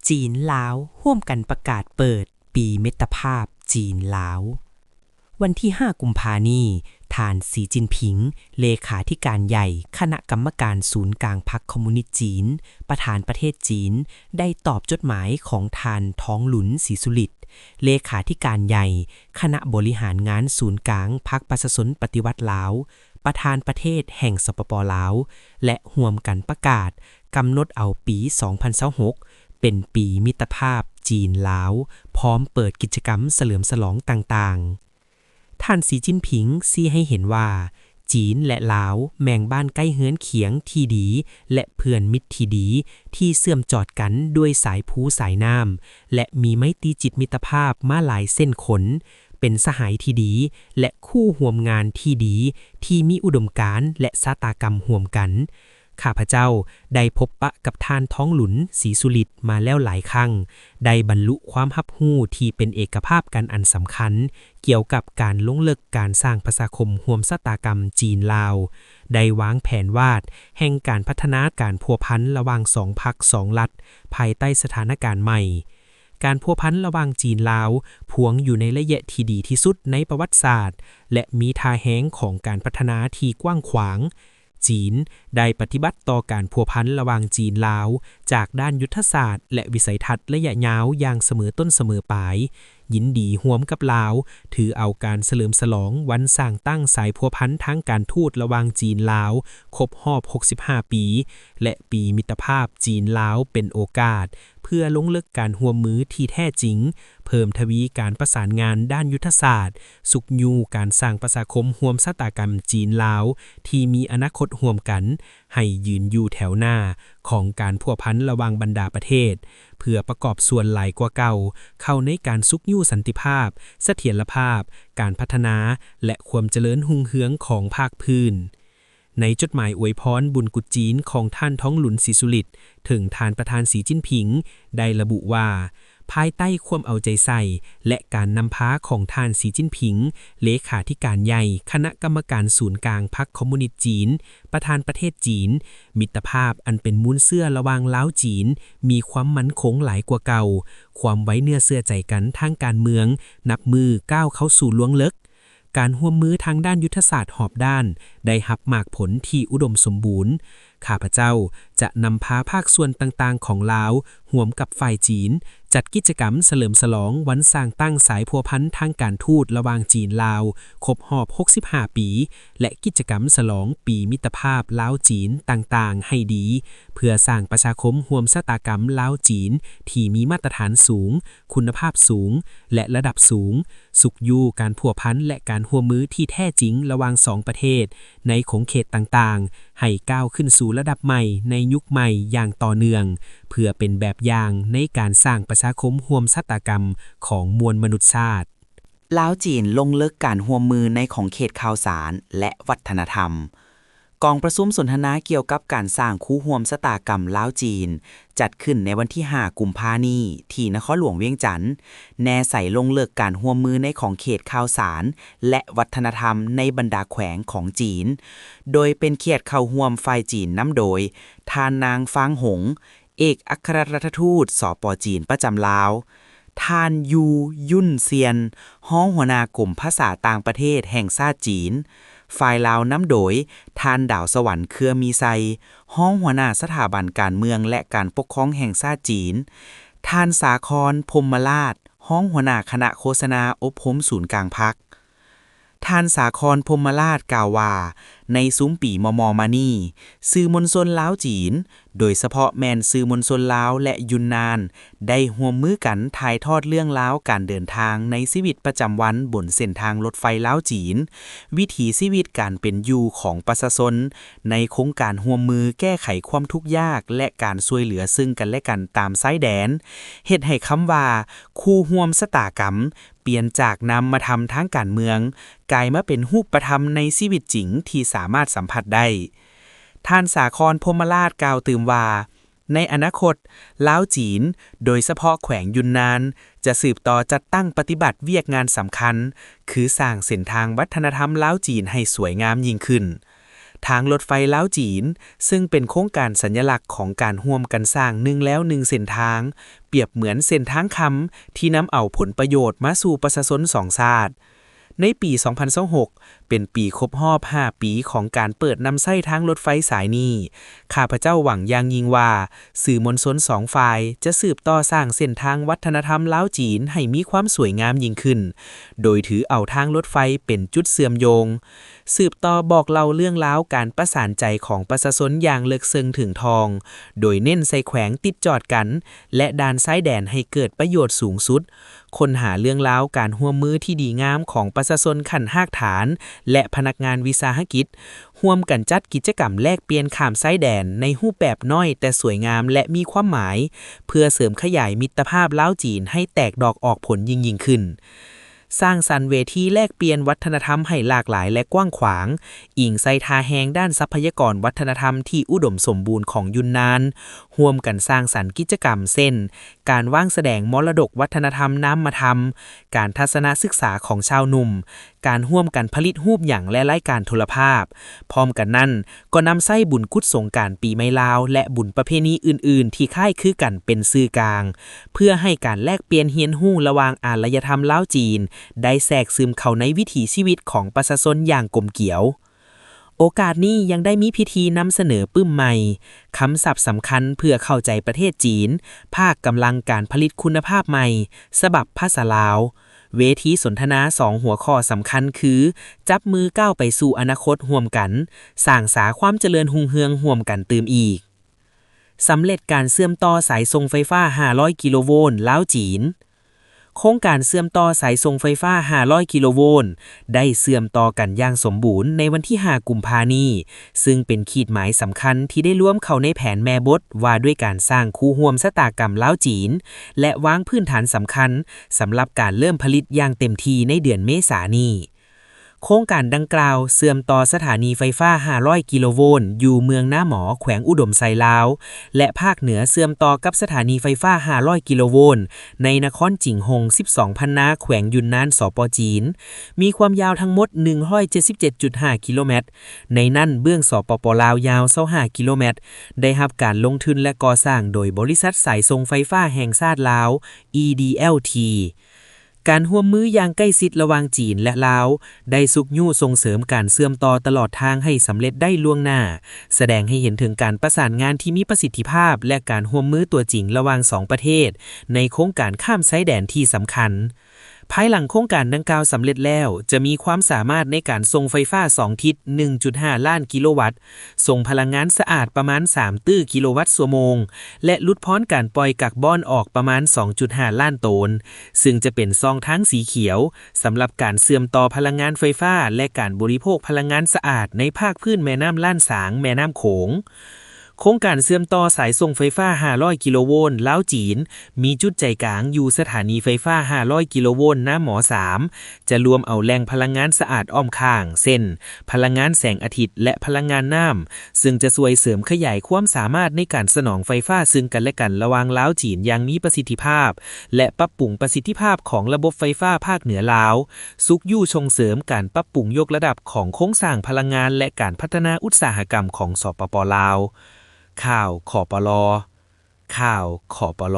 ຈີນ-ລາວ ຮ່ວມກັນປະກາດເປີດປີມິດຕະພາບຈີນ-ລາວ. ວັນທີຫ້າ ກຸມພານີ້, ທ່ານ ສີ ຈິນຜິງ ເລຂາທິການໃຫຍ່ຄະນະກຳມະການສູນກາງພັກຄອມມູນິດຈີນ, ປະທານປະເທດຈີນ ໄດ້ຕອບຈົດໝາຍຂອງທ່ານ ທອງລຸນ ສີສຸລິດ ເລຂາທິການໃຫຍ່ຄະນະບໍລິຫານງານສູນກາງພັກປະຊາຊົນປະຕິວັດລາວ, ປະທານປະເທດແຫ່ງ ສປປ ລາວ ແລະ ຮ່ວມກັນປະກາດກຳນົດເອົາປີສອງພັນຊາວຫົກ ເປັນປີມິດຕະພາບຈີນ-ລາວ, ພ້ອມເປີດກິດຈະກຳສະເຫຼີມສະຫຼອງຕ່າງໆ. ທ່ານ ສີ ຈິນຜິງ ຊີ້ໃຫ້ເຫັນວ່າ ຈີນ ແລະ ລາວ ແມ່ງບ້ານໃກ້ເຮືອນຄຽງທີ່ດີ ແລະ ເພື່ອນມິດທີ່ດີ ທີ່ເຊື່ອມຈອດກັນດ້ວຍສາຍພູສາຍນ້ຳ ແລະ ມີໄມຕີຈິດມິດຕະພາບມາຫຼາຍເຊັ່ນຄົນ, ເປັນສະຫາຍທີ່ດີ ແລະ ຄູ່ຮ່ວມງານທີ່ດີ ທີ່ມີອຸດົມການ ແລະ ຊະຕາກຳຮ່ວມກັນ. ຂ້າພະເຈົ້າໄດ້ພົບປະກັບທ່ານ ທອງລຸນ ສີສຸລິດ ມາແລ້ວຫຼາຍຄັ້ງ, ໄດ້ບັນລຸຄວາມຮັບຮູ້ທີ່ເປັນເອກະພາບກັນອັນສຳຄັນ ກ່ຽວກັບການລົງເລິກການສ້າງປະຊາຄົມຮ່ວມຊະຕາກຳຈີນ-ລາວ, ໄດ້ວາງແຜນວາດແຫ່ງການພັດທະນາການພົວພັນລະຫວ່າງສອງພັກສອງລັດ ພາຍໃຕ້ສະຖານະການໃໝ່. ການພົວພັນລະຫວ່າງຈີນ-ລາວພວງຢູ່ໃນໄລຍະທີ່ດີທີ່ສຸດໃນປະຫວັດສາດ ແລະ ມີທ່າແຮງຂອງການພັດທະນາທີ່ກວ້າງຂວາງ. ຈີນໄດ້ປະຕິບັດຕໍ່ການພົວພັນລະຫວ່າງຈີນ-ລາວ ຈາກດ້ານຍຸດທະສາດ ແລະ ວິໄສທັດໄລຍະຍາວຢ່າງສະເໝີຕົ້ນສະເໝີປາຍ, ຍິນດີຮ່ວມກັບລາວ ຖືເອົາການສະເຫຼີມສະຫຼອງວັນສ້າງຕັ້ງສາຍພົວພັນທາງການທູດລະຫວ່າງຈີນ-ລາວ ຄົບຮອບຫົກສິບຫ້າປີ ແລະ ປີມິດຕະພາບຈີນ-ລາວ ເປັນໂອກາດ ເພື່ອລົງເລິກການຮ່ວມມືທີ່ແທ້ຈິງ, ເພີ່ມທະວີການປະສານງານດ້ານຍຸດທະສາດ, ຊຸກຍູ້ການສ້າງປະຊາຄົມຮ່ວມຊະຕາກຳຈີນ-ລາວ ທີ່ມີອະນາຄົດຮ່ວມກັນ ໃຫ້ຢືນຢູ່ແຖວໜ້າຂອງການພົວພັນລະຫວ່າງບັນດາປະເທດ, ເພື່ອປະກອບສ່ວນຫຼາຍກວ່າເກົ່າເຂົ້າໃນການຊຸກຍູ້ສັນຕິພາບ, ສະຖຽນລະພາບ, ການພັດທະນາ ແລະ ຄວາມຈະເລີນຮຸ່ງເຮືອງຂອງພາກພື້ນ. ໃນຈົດໝາຍອວຍພອນບຸນກຸດຈີນຂອງທ່ານ ທອງລຸນ ສີສຸລິດ ເຖິງທ່ານປະທານ ສີ ຈິນຜິງ ໄດ້ລະບຸວ່າ, ພາຍໃຕ້ຄວາມເອົາໃຈໃສ່ ແລະ ການນຳພາຂອງທ່ານ ສີ ຈິນຜິງ ເລຂາທິການໃຫຍ່ຄະນະກຳມະການສູນກາງພັກຄອມມູນິດຈີນ, ປະທານປະເທດຈີນ, ມິດຕະພາບອັນເປັນມູນເຊື້ອລະຫວ່າງລາວ-ຈີນ ມີຄວາມໝັ້ນຄົງຫຼາຍກວ່າເກົ່າ, ຄວາມໄວ້ເນື້ອເຊື່ອໃຈກັນທາງການເມືອງ ນັບມື້ກ້າວເຂົ້າສູ່ລວງເລິກ. ການຮ່ວມມືທາງດ້ານຍຸດທະສາດຮອບດ້ານໄດ້ຮັບໝາກຜົນທີ່ອຸດົມສົມບູນ. ຂ້າພະເຈົ້າຈະນຳພາພາກສ່ວນຕ່າງໆຂອງລາວ ຮ່ວມກັບຝ່າຍຈີນ ຈັດກິດຈະກຳສະເຫຼີມສະຫຼອງວັນສ້າງຕັ້ງສາຍພົວພັນທາງການທູດລະຫວ່າງຈີນ-ລາວ ຄົບຮອບຫົກສິບຫ້າປີ ແລະ ກິດຈະກຳສະຫຼອງປີມິດຕະພາບລາວ-ຈີນຕ່າງໆໃຫ້ດີ, ເພື່ອສ້າງປະຊາຄົມຮ່ວມຊະຕາກຳລາວ-ຈີນທີ່ມີມາດຕະຖານສູງ, ຄຸນນະພາບສູງ ແລະ ລະດັບສູງ, ຊຸກຍູ້ການພົວພັນ ແລະ ການຮ່ວມມືທີ່ແທ້ຈິງລະຫວ່າງສອງປະເທດໃນຂົງເຂດຕ່າງໆ ໃຫ້ກ້າວຂຶ້ນສູ່ລະດັບໃໝ່ໃນຍຸກໃໝ່ຢ່າງຕໍ່ເນື່ອງ, ເພື່ອເປັນແບບຢ່າງໃນການສ້າງປະຊາຄົມຮ່ວມຊະຕາກຳຂອງມວນມະນຸດຊາດ. ລາວ-ຈີນລົງເລິກການຮ່ວມມືໃນຂົງເຂດຂ່າວສານ ແລະ ວັດທະນະທຳ. ກອງປະຊຸມສົນທະນາກ່ຽວກັບການສ້າງຄູ່ຮ່ວມຊະຕາກຳລາວ-ຈີນ ຈັດຂຶ້ນໃນວັນທີຫ້າ ກຸມພານີ້ ທີ່ນະຄອນຫຼວງວຽງຈັນ, ແນໃສ່ລົງເລິກການຮ່ວມມືໃນຂອງເຂດຂ່າວສານ ແລະ ວັດທະນະທຳໃນບັນດາແຂວງຂອງຈີນ, ໂດຍເປັນກຽດເຂົ້າຮ່ວມຝ່າຍຈີນນຳໂດຍ ທ່ານນາງ ຟາງ ຫົງ ເອກອັກຄະລັດຖະທູດ ສປ ຈີນ ປະຈຳລາວ, ທ່ານ ຢູ ຍຸນຊຽນ ຮອງຫົວໜ້າກົມພາສາຕ່າງປະເທດແຫ່ງຊາດຈີນ, ຝ່າຍລາວນຳໂດຍ ທ່ານ ດາວສະຫວັນ ເຄືອມີໄຊ ຮອງຫົວໜ້າສະຖາບັນການເມືອງ ແລະ ການປົກຄອງແຫ່ງຊາດຈີນ, ທ່ານ ສາຄອນ ພົມມະລາດ ຮອງຫົວໜ້າຄະນະໂຄສະນາອົບຮົມສູນກາງພັກ. ທ່ານ ສາຄອນ ພົມມະລາດ ກ່າວວ່າ, ໃນຊຸມປີມໍ່ໆມານີ້, ສື່ມວນຊົນລາວ-ຈີນ, ໂດຍສະເພາະແມ່ນສື່ມວນຊົນລາວ ແລະ ຢຸນນານ ໄດ້ຮ່ວມມືກັນຖ່າຍທອດເລື່ອງລາວການເດີນທາງໃນຊີວິດປະຈຳວັນບົນເສັ້ນທາງລົດໄຟລາວ-ຈີນ, ວິຖີຊີວິດການເປັນຢູ່ຂອງປະຊາຊົນໃນໂຄງການຮ່ວມມືແກ້ໄຂຄວາມທຸກຍາກ ແລະ ການຊ່ວຍເຫຼືອເຊິ່ງກັນແລະກັນຕາມຊາຍແດນ, ເຮັດໃຫ້ຄຳວ່າຄູ່ຮ່ວມຊະຕາກຳ ປ່ຽນຈາກນາມມະທຳທາງການເມືອງ ກາຍມາເປັນຮູບປະທຳໃນຊີວິດຈິງທີ່ສາມາດສຳຜັດໄດ້. ທ່ານ ສາຄອນ ພົມມະລາດ ກ່າວຕື່ມວ່າ, ໃນອະນາຄົດ, ລາວ-ຈີນ, ໂດຍສະເພາະແຂວງຢຸນນານ, ຈະສືບຕໍ່ຈັດຕັ້ງປະຕິບັດວຽກງານສຳຄັນ, ຄືສ້າງເສັ້ນທາງວັດທະນະທຳລາວ-ຈີນໃຫ້ສວຍງາມຍິ່ງຂຶ້ນ. ທາງລົດໄຟລາວຈີນ, ເຊິ່ງເປັນໂຄງການສັນຍະລັກຂອງການຮ່ວມກັນສ້າງໜຶ່ງແລວໜຶ່ງເສັ້ນທາງ, ປຽບເໝືອນເສັ້ນທາງຄຳທີ່ນຳເອົາຜົນປະໂຫຍດມາສູ່ປະຊາຊົນສອງຊາດ. ໃນປີສອງພັນຊາວຫົກ ເປັນປີຄົບຮອບຫ້າປີຂອງການເປີດນຳໃຊ້ທາງລົດໄຟສາຍນີ້, ຂ້າພະເຈົ້າຫວັງຢ່າງຍິ່ງວ່າ ສື່ມວນຊົນສອງຝ່າຍຈະສືບຕໍ່ສ້າງເສັ້ນທາງວັດທະນະທຳລາວຈີນໃຫ້ມີຄວາມສວຍງາມຍິ່ງຂຶ້ນ, ໂດຍຖືເອົາທາງລົດໄຟເປັນຈຸດເຊື່ອມໂຍງ, ສືບຕໍ່ບອກເລົ່າເລື່ອງລາວການປະສານໃຈຂອງປະຊາຊົນຢ່າງເລິກເຊິ່ງເຖິງທ່ອງ, ໂດຍເນັ້ນໃສ່ແຂວງຕິດຈອດກັນ ແລະ ດ່ານຊາຍແດນໃຫ້ເກີດປະໂຫຍດສູງສຸດ, ຄົ້ນຫາເລື່ອງລາວການຮ່ວມມືທີ່ດີງາມຂອງປະຊາຊົນຂັ້ນຮາກຖານ ແລະ ພະນັກງານວິສາຫະກິດ, ຮ່ວມກັນຈັດກິດຈະກຳແລກປ່ຽນຂ້າມຊາຍແດນໃນຮູບແບບນ້ອຍແຕ່ສວຍງາມ ແລະ ມີຄວາມໝາຍ, ເພື່ອເສີມຂະຫຍາຍມິດຕະພາບລາວຈີນໃຫ້ແຕກດອກອອກຜົນຍິ່ງໆຂຶ້ນ. ສ້າງສັນເວທີແລກປ່ຽນວັດທະນະທຳໃຫ້ຫຼາກຫຼາຍ ແລະ ກວ້າງຂວາງ, ອີງໃສ່ທ່າແຮງດ້ານຊັບພະຍາກອນວັດທະນະທຳທີ່ອຸດົມສົມບູນຂອງຢຸນນານ, ຮ່ວມກັນສ້າງສັນກິດຈະກຳ ເຊັ່ນ ການວາງສະແດງມໍລະດົກວັດທະນະທຳນາມມະທຳ, ການທັດສະນະສຶກສາຂອງຊາວໜຸ່ມ, ການຮ່ວມກັນຜະລິດຮູບຫຍັງ ແລະ ລາຍການໂທລະພາບ. ພ້ອມກັນນັ້ນ, ກໍນຳໃຊ້ບຸນກຸດສົງການປີໃໝ່ລາວ ແລະ ບຸນປະເພນີອື່ນໆທີ່ຄ້າຍຄືກັນເປັນສື່ກາງ, ເພື່ອໃຫ້ການແລກປ່ຽນຮຽນຮູ້ລະຫວ່າງອາລະຍະທຳລາວຈີນ ໄດ້ແຊກຊຶມເຂົ້າໃນວິຖີຊີວິດຂອງປະຊາຊົນຢ່າງກົມກຽວ. ໂອກາດນີ້ຍັງໄດ້ມີພິທີນຳສະເໜີປຶ້ມໃໝ່, ຄຳສັບສຳຄັນເພື່ອເຂົ້າໃຈປະເທດຈີນ, ພາກກຳລັງການຜະລິດຄຸນນະພາບໃໝ່ ສະບັບພາສາລາວ, ເວທີສົນທະນາສອງຫົວຂໍ້ສຳຄັນຄື ຈັບມືກ້າວໄປສູ່ອະນາຄົດຮ່ວມກັນ, ສ້າງສາຄວາມຈະເລີນຮຸ່ງເຮືອງຮ່ວມກັນຕື່ມອີກ. ສຳເລັດການເຊື່ອມຕໍ່ສາຍສົ່ງໄຟຟ້າຫ້າຮ້ອຍກິໂລໂວນລາວຈີນ. ໂຄງການເຊື່ອມຕໍ່ສາຍສົ່ງໄຟຟ້າຫ້າຮ້ອຍກິໂລໂວນໄດ້ເຊື່ອມຕໍ່ກັນຢ່າງສົມບູນໃນວັນທີຫ້າກຸມພານີ້, ຊຶ່ງເປັນຂີດໝາຍສຳຄັນທີ່ໄດ້ລວມເຂົ້າໃນແຜນແມ່ບົດວ່າດ້ວຍການສ້າງຄູ່ຮ່ວມຊະຕາກຳລາວຈີນ ແລະ ວາງພື້ນຖານສຳຄັນສຳລັບການເລີ່ມຜະລິດຢ່າງເຕັມທີ່ໃນເດືອນເມສານີ້. ໂຄງການດັ່ງກ່າວເຊື່ອມຕໍ່ສະຖານີໄຟຟ້າຫ້າຮ້ອຍກິໂລໂວນຢູ່ເມືອງນາໝໍ ແຂວງອຸດົມໄຊລາວ ແລະ ພາກເໜືອເຊື່ອມຕໍ່ກັບສະຖານີໄຟຟ້າຫ້າຮ້ອຍກິໂລໂວນໃນນະຄອນຈິງຫົງ ສິບສອງພັນນາ ແຂວງຢຸນນານ ສປ ຈີນ, ມີຄວາມຍາວທັງໝົດໜຶ່ງຮ້ອຍເຈັດສິບເຈັດຈຸດຫ້າກິໂລແມັດ, ໃນນັ້ນເບື້ອງ ສປປ ລາວ ຍາວຊາວຫ້າກິໂລແມັດ, ໄດ້ຮັບການລົງທຶນ ແລະ ກໍ່ສ້າງໂດຍບໍລິສັດສາຍສົ່ງໄຟຟ້າແຫ່ງຊາດລາວ ອີ ດີ ແອລ ທີ. ການຮ່ວມມືຢ່າງໃກ້ຊິດລະຫວ່າງຈີນ ແລະ ລາວ ໄດ້ຊຸກຍູ້ສົ່ງເສີມການເຊື່ອມຕໍ່ຕະຫຼອດທາງໃຫ້ສຳເລັດໄດ້ລ່ວງໜ້າ, ສະແດງໃຫ້ເຫັນເຖິງການປະສານງານທີ່ມີປະສິດທິພາບ ແລະ ການຮ່ວມມືຕົວຈິງລະຫວ່າງສອງປະເທດ ໃນໂຄງການຂ້າມຊາຍແດນທີ່ສຳຄັນ. ພາຍຫຼັງໂຄງການດັ່ງກ່າວສຳເລັດແລ້ວ, ຈະມີຄວາມສາມາດໃນການສົ່ງໄຟຟ້າສອງທິດ ໜຶ່ງຈຸດຫ້າລ້ານກິໂລວັດ, ສົ່ງພະລັງງານສະອາດປະມານສາມຕື້ກິໂລວັດຊົ່ວໂມງ ແລະ ຫຼຸດຜ່ອນການປ່ອຍກາກບອນອອກປະມານສອງຈຸດຫ້າລ້ານໂຕນ, ຊຶ່ງຈະເປັນຊ່ອງທາງສີຂຽວສຳລັບການເຊື່ອມຕໍ່ພະລັງງານໄຟຟ້າ ແລະ ການບໍລິໂພກພະລັງງານສະອາດໃນພາກພື້ນແມ່ນ້ຳລ້ານຊາງ, ແມ່ນ້ຳໂຂງ. ໂຄງການເຊື່ອມຕໍ່ສາຍສົ່ງໄຟຟ້າຫ້າຮ້ອຍກິໂລໂວນລາວຈີນ ມີຈຸດໃຈກາງຢູ່ສະຖານີໄຟຟ້າຫ້າຮ້ອຍກິໂລໂວນນາໝໍສາມ, ຈະລວມເອົາແຫຼ່ງພະລັງງານສະອາດອ້ອມຂ້າງ ເຊັ່ນ ພະລັງງານແສງອາທິດ ແລະ ພະລັງງານນ້ຳ, ເຊິ່ງຈະຊ່ວຍເສີມຂະຫຍາຍຄວາມສາມາດໃນການສະໜອງໄຟຟ້າເຊິ່ງກັນແລະກັນລະຫວ່າງລາວຈີນຢ່າງມີປະສິດທິພາບ ແລະ ປັບປຸງປະສິດທິພາບຂອງລະບົບໄຟຟ້າພາກເໜືອລາວ, ຊຸກຍູ້ສົ່ງເສີມການປັບປຸງຍົກລະດັບຂອງໂຄງສ້າງພະລັງງານ ແລະ ການພັດທະນາອຸດສາຫະກຳຂອງ ສປປ ລາວ. ຂ່າວ ຂປລ. ຂ່າວ ຂປລ.